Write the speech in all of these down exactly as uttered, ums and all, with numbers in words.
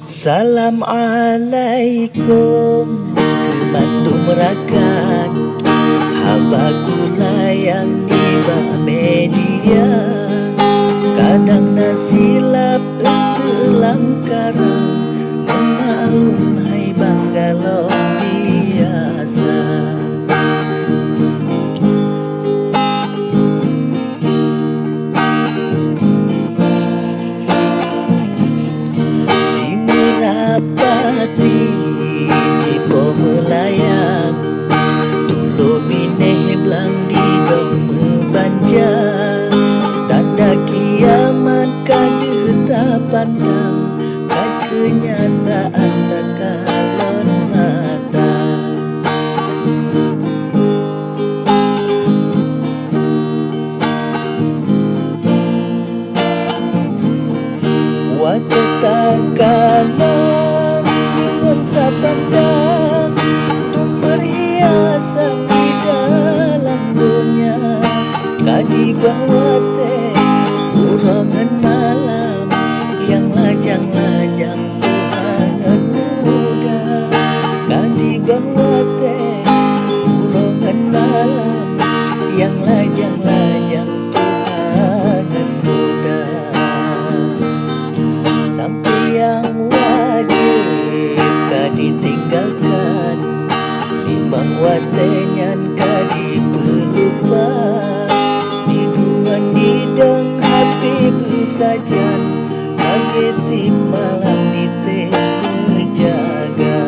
Salam alaikum keu mandum rakan, haba kulayang nibak media. Kadang na silap eunteuk lam karang, meumaklum hai banggalom biasa. Simeurapati jipo meulayang, tulo binéh blang didong meubanja. Tanda kiamat ka deuh tapandang, ka keunyataan takalon mata. Watée takalon ngon tapandang, dum peurhiasan di dalam donya, ka jiboh watée uroe ngon malam nyang lajang-lajang. Tuha ngon muda, ka jiboh watée uroe ngon malam nyang lajang-lajang. Tuha ngon muda, sampai nyang wajéb ka ditinggalkan, limong watée nyan ka jipeulupa. Di dunia nidong hati beusajan, lagée tiep malam di teuh meujaga.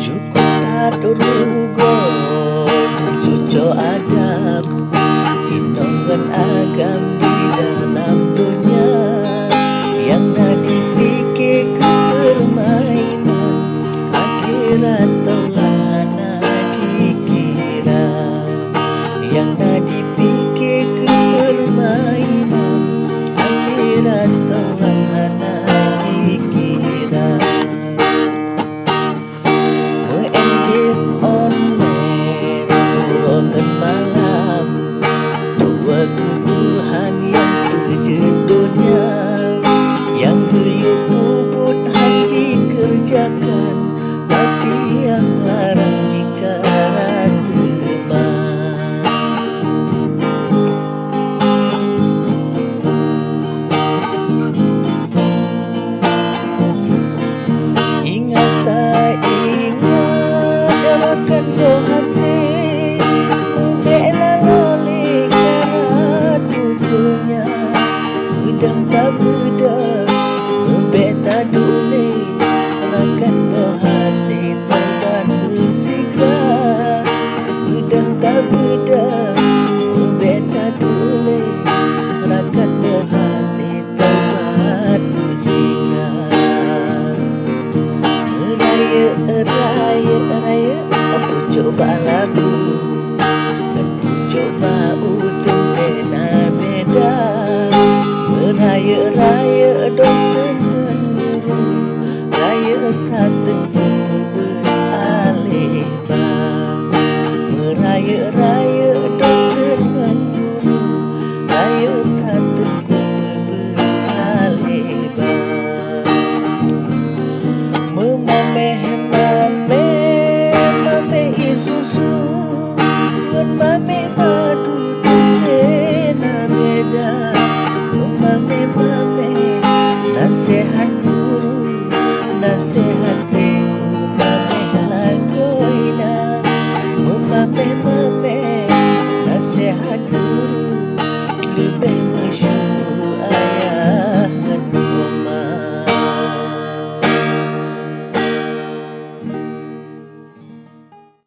Cukop that rugoe, cucok adab, inong ngon agam di dalam donya. Nyang na jipike keu peurmainan, akhirat teulah hana jikira. Nyang na jipike keu peurmainan, akhirat teulah hana jikira. Meu'en game online uroe ngon malam, dua keubuhan nyang peujeuet donya, nyang geuyue peubuet han jikeureujakan, tapi nyang larang jikarateuba. Ingat taingat rakan boh até, ubé laloe lé karat tutoe nyan. Beudôh tabeudôh, ubé taduek lé rakan boh até teuka teusigra. Beudôh tabeudôh, ubé taduek lé rakan boh até teuka teusigra. Rayeuk, rayeuk, rayeuk, pucok bak labu, pucok bak uteuen na beda. Rayeuk, rayeuk, dosen ngon guru, rayeuk ka teupeu beureualée. Meurayeuk-rayeuk dosen ngon guru, rayeuk ka teupeu beureualée ba. Meumaméh-maméh, maméh ie susu ngon maméh madu teuntée na beda. Meumaméh-maméh, naseuhat guru, naseuhat teungku, maméh lagoina. Meumaméh-maméh, naseuhat guru, leubeh